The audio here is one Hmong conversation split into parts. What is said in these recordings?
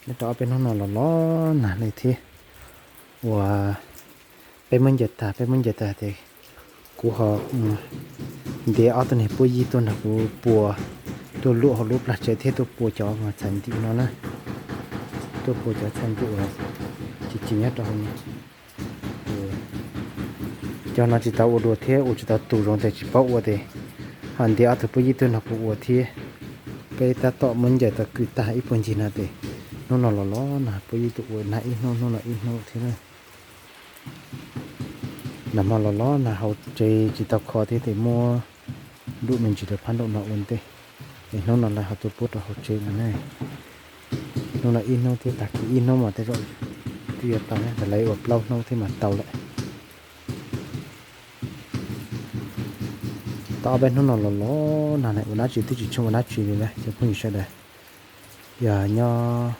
Nyob rau ob peb hnub no los los nag li thiab, uas peb muab ncaws tag, peb muab ncaws tag ces kuv ho ntiav ob tug niag puab yib tuaj nrog kuv pua, tuaj luaj hauv lub plag tsev thiab tuaj pua cov txhais ntim no na, tuaj pua cov txhais ntim uas ci ci nyob rau hauv no. Cov no tsis tau ua dua thiab ua tsis tau tus zoo tes tsis paub ua tes ho ntiav ob tug puab yib tuaj nrog kuv ua thiab. Peb tab tom muab ncaws tau kwj tag ib puag ncig no tes hnub no los los nag puab yib tuaj ua nag ib hnub hnub no ib hnub thiab na. Nag hmo los los nag hauv tsev tsis tau kho thiab tes muab luaj me ntsis rau phab nraum no ua ntej, es hnub no lawv ho tuaj puab rau hauv tsev no ne. Hnub no ib hnub thiab tag kis ib hnub mas tej zaum twb yuav tau ne, lawv ua plaub hnub thiab mas tau lawm. Tau ob peb hnub no los los nag ua dab tsi twb tsis tshua ua dab tsi li na cov phooj ywg sawv daws. Yog nyob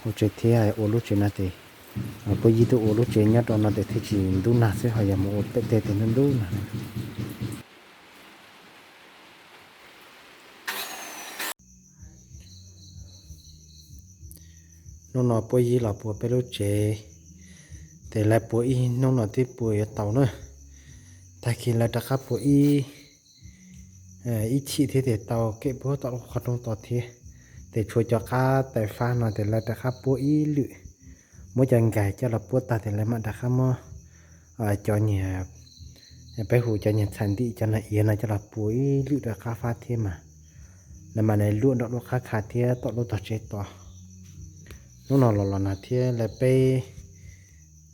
hauv tsev thiab ua lub tsev no tes, puab yib tuaj ua lub tsev nyob rau no tes thiaj tsis ntub nag xwb, ho yog mus ua pem tej tes ntub ntub nag. Hnub no puab yib los pua peb lub tsev, tes lawv pua ib hnub no twb pua yuav tau na. Tag kis lawv rov qab pua ib, ib chim thiab tes tau kev puag tom lub qhov rooj tod thiab. Tes tshuav cov qab taws fab no tes lawv rov qab puab ib lwm, muab cov nkais coj los puab tag tes lawv mam rov qab muab cov niag, peb hu cov niag txhais ntim cov niag iav no coj los pua ib lwm rau qab fab thiab mas. Lawv mam li luaj nram lub qab kha thiab tom lub tog tsev tod. Hnub no los los nag thiab lawv peb,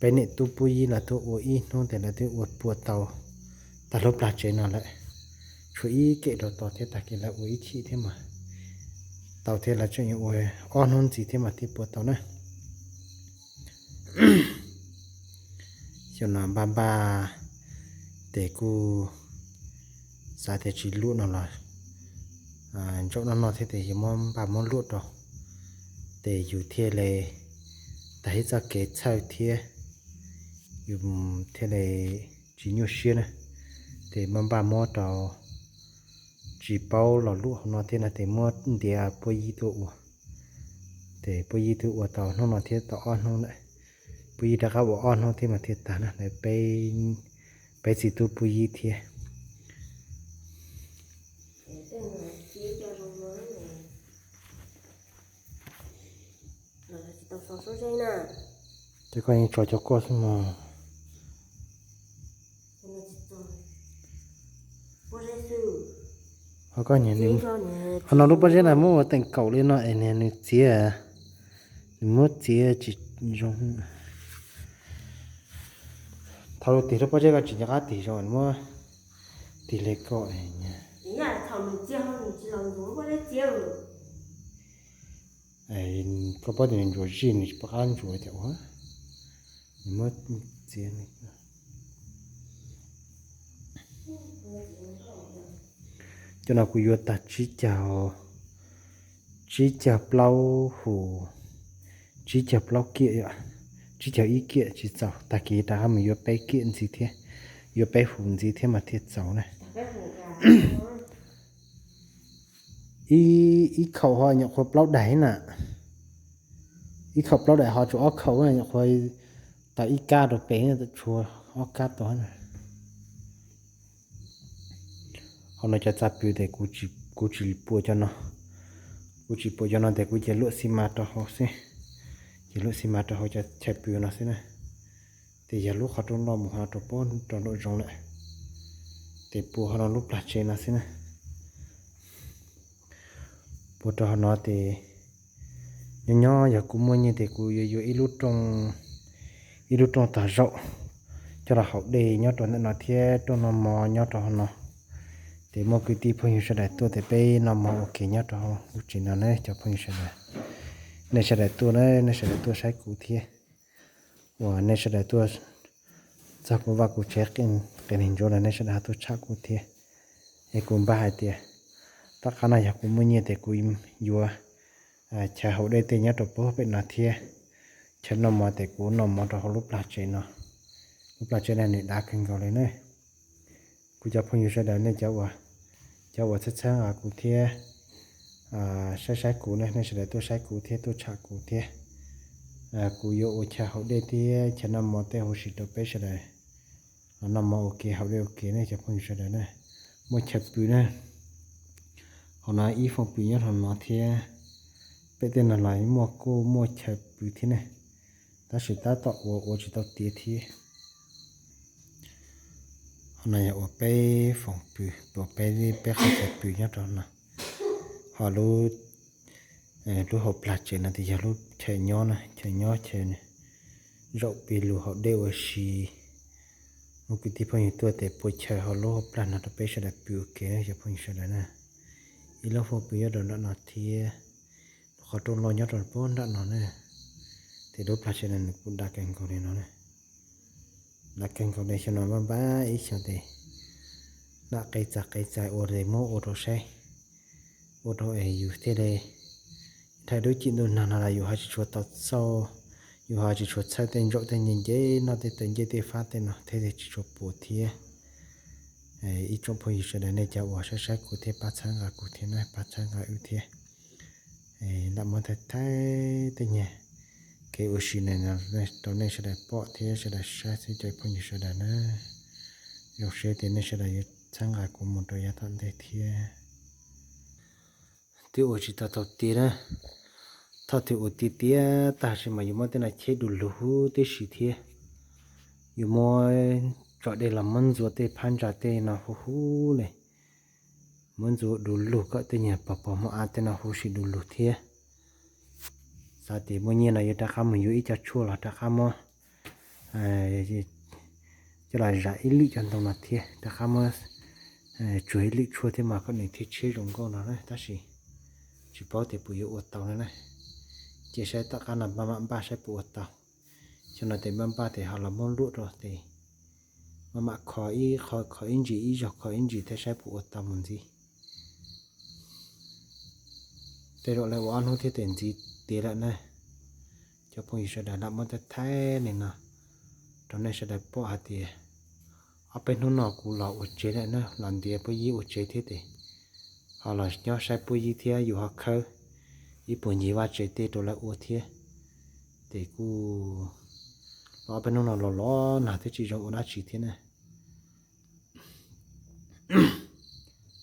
peb niam tub puab yib los tuaj ua ib hnub tes lawv twb ua pua tau tag lub plag tsev no lawm. Tshuav ib kem rau tod thiab tag kis lawv ua ib chim thiab mas tau thiab, lawv tseem yuav ua ob hnub ntxiv thiab mas thiaj pua tau na. Xyoo no npaj npaj tes kuj xav tias tsis luaj no los ntsaum no no thiab tes yus muab npaj muab luaj rau, tes yus thiaj li tag ib txoj kev txhawj thiab, yus thiaj li tsis nyuaj siab na. Tes muab npaj muab rau tsis paub los luaj hauv no thiab no tes muab ntiav puab yib tuaj ua. Tes puab yib twb ua tau hnub no thiab tau ob hnub lawm. Puab yib rov qab ua ob hnub thiab mas thiaj tag na. Peb txiv tub puab yib thiab. Ces koj yeej tso cov koj xwb mog. Ho koj nyiam, ho no lub pob zeb no muab ua teem kaum li no es niag nws txiav, nws muab txiav tsis zoo. Thaum lub tig lub pob zeb koj tsis nco qab tig zoo, muab tig li koj. Koj paub tias nws ntsuas zij nws tsis pom qab ntsuas tias ua, nws muab txiav. Cov no kuv yuav tag tsib caug, tsib caug plaub hum, tsib caug plaub kiam, tsib caug ib kiam tsis txaus, tag kis rov qab mus yuav peb kiam ntxiv thiab, yuav peb hum ntxiv thiab mas thiaj txaus na. Ib khaum ho nyuam qhuav plaub daim na, ib khaum plaub daim ho tshuav ob khaum nyuam qhuav tau ib kab rau pem, tshuav ob kab tod. Ho no cov txaj pw tes kuv tsis pua cov no, kuv tsis pua cov no tes kuv cia luaj xi mas rau hauv xwb, cia luaj xi mas rau hauv cov chaw pw no xwb na. Tes yog lub qhov rooj loj mus ho rau pob rau nraum zoov lawm, tes pua ho no lub plag tsev no xwb na. Pua rau hauv no tes nyob nyob yog kuv muaj nyiaj tes kuv yuav yuav ib lub rooj, ib lub rooj tog zaum coj los haus dej nyob rau ntawm no thiab rooj noj mov nyob rau hauv no. Tes muaj kwv tij phooj ywg sawv daws tuaj tes peb noj mov ua ke nyob rau hauv lub tsev no ne cov phooj ywg sawv daws. Nej sawv daws tuaj na, nej sawv daws tuaj saib kuv thiab, uas nej sawv daws tuaj txog kuv vaj kuv tsev qis ntsuav los nej sawv daws ho tuaj tsham kuv thiab. Es kuv npaj hais tias tom qab no yog kuv muaj nyiaj tes kuv yuav chaw haus dej tej nyob rau puag pem no thiab, chaw noj mov tes kuv noj mov rau hauv lub plag tsev no. Lub plag tsev no nws dav kawg nkaus li na. Kuv cov phooj ywg sawv daws nej cov uas txhawb txhawb kuv thiab, saib saib kuv ne, nej sawv daws tuaj saib kuv thiab tuaj tsham kuv thiab. Kuv yuav ua chaw haus dej thiab chaw noj mov tej huv si rau peb sawv daws los noj mov ua ke haus dej ua ke ne cov phooj ywg sawv daws na. Muaj chaw pw na, hauv no ib foob pw nyob hauv no thiab. Peb tej no los muaj kuj muaj chaw pw thiab ne, tab sis tab tom ua ua tsis tau tiav thiab. Hauv no yog ua peb foob pw, ua peb peb qhov chaw pw nyob rau no. Ho lub, lub hauv plag tsev no ces yog lub chaw nyob na, chaw nyob chaw zaum pig lug haus dej ua si. Muaj kwv tij phooj ywg tuaj tes puas chaw hauv lub hauv plag no rau peb sawv daws pw ua ke ne cov phooj ywg sawv daws na. Ib lub foob pw nyob rau nram no thiab, qhov rooj loj nyob rau puag nram no na. Ces lub plag tsev no nws kuj dav kawg nkaus li no na. Dav kawg nkaus li, xyoo no npaj npaj ib xyoos tes nram qe txag qe txag ua tes muab ua rau saib, ua rau es yus thiaj li dhau lub cim ntuj nag no los yus ho tsis tshua tau txauj, yus ho tsis tshua txhawj tej ntsaum tej nce nce noj tej taw ncej tej fab tej no thiab tsis tshua puas thiab. Ib tsoom phooj ywg sawv daws nej cov uas saib saib kuv thiab pab txhawb nqa kuv thiab na, pab txhawb nqa wb thiab. Lam muab thaij thaij tej nyuag kev ua si no rau nej sawv daws pom thiab sawv daws saib xwb cov phooj ywg sawv daws na. Zoo siab tias nej sawv daws yuav txhawb nqa kuv mus rau yav tom ntej thiab. Twb ua tsis tau thaum tiav na, thauj twg ua tiav tiav tag sis mas yus muab tej no cheb du lug huv tib si thiab. Yus muab tsom dej los muab ntxuav tej phab ntsa tej no huv huv li, muab ntxuav du lug kom tej nyuag pog pog muaj av tej no huv si du lug thiab. Xav tias muaj nyiaj no yuav rov qab mus yuav ib co tshuaj los rov qab muab coj los zam ib lwm cov ntoo no thiab rov qab muab tsuag ib lwm tshuaj thiab mas kom nws thiaj tshiab zoo nkauj no na, tab sis tsis paub tias puas yuav ua tau no na. Cia saib tom qab no maj mam npaj saib puas ua tau. Xyoo no tes npaj npaj tes ho los muab luam rau tes maj mam kho ib qho, kho ib ntsis ib zaug, kho ib ntsis thiab saib puas ua tau mus ntxiv. Tej zaum lawv ua ob hnub thiab tes ntxiv tiav lawm na. Cov phooj ywg sawv daws, lam muab thaij thaij li no rau nej sawv daws pom hais tias ob peb hnub no kuv los ua tsev lawm na, los ntiav puab yib ua tsev thiab tes ho los nyob saib puab yib thiab yus ho khawb ib puag ncig vaj tsev tej rau lawv ua thiab. Ces kuj los ob peb hnub no los los nag thiab tsis zoo ua dab tsi thiab na.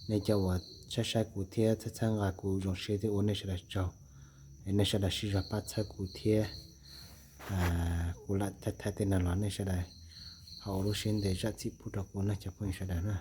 Nej cov uas saib saib kuv thiab txhawb txhawb nqa kuv zoo siab thiab ua nej sawv daws tsaug. Nej sawv daws sib zog pab txhawb kuv thiab. Kuv lam thaij thaij tej no los nej sawv daws ho ua lub siab ntev zam txim pub rau kuv na cov phooj ywg sawv daws na.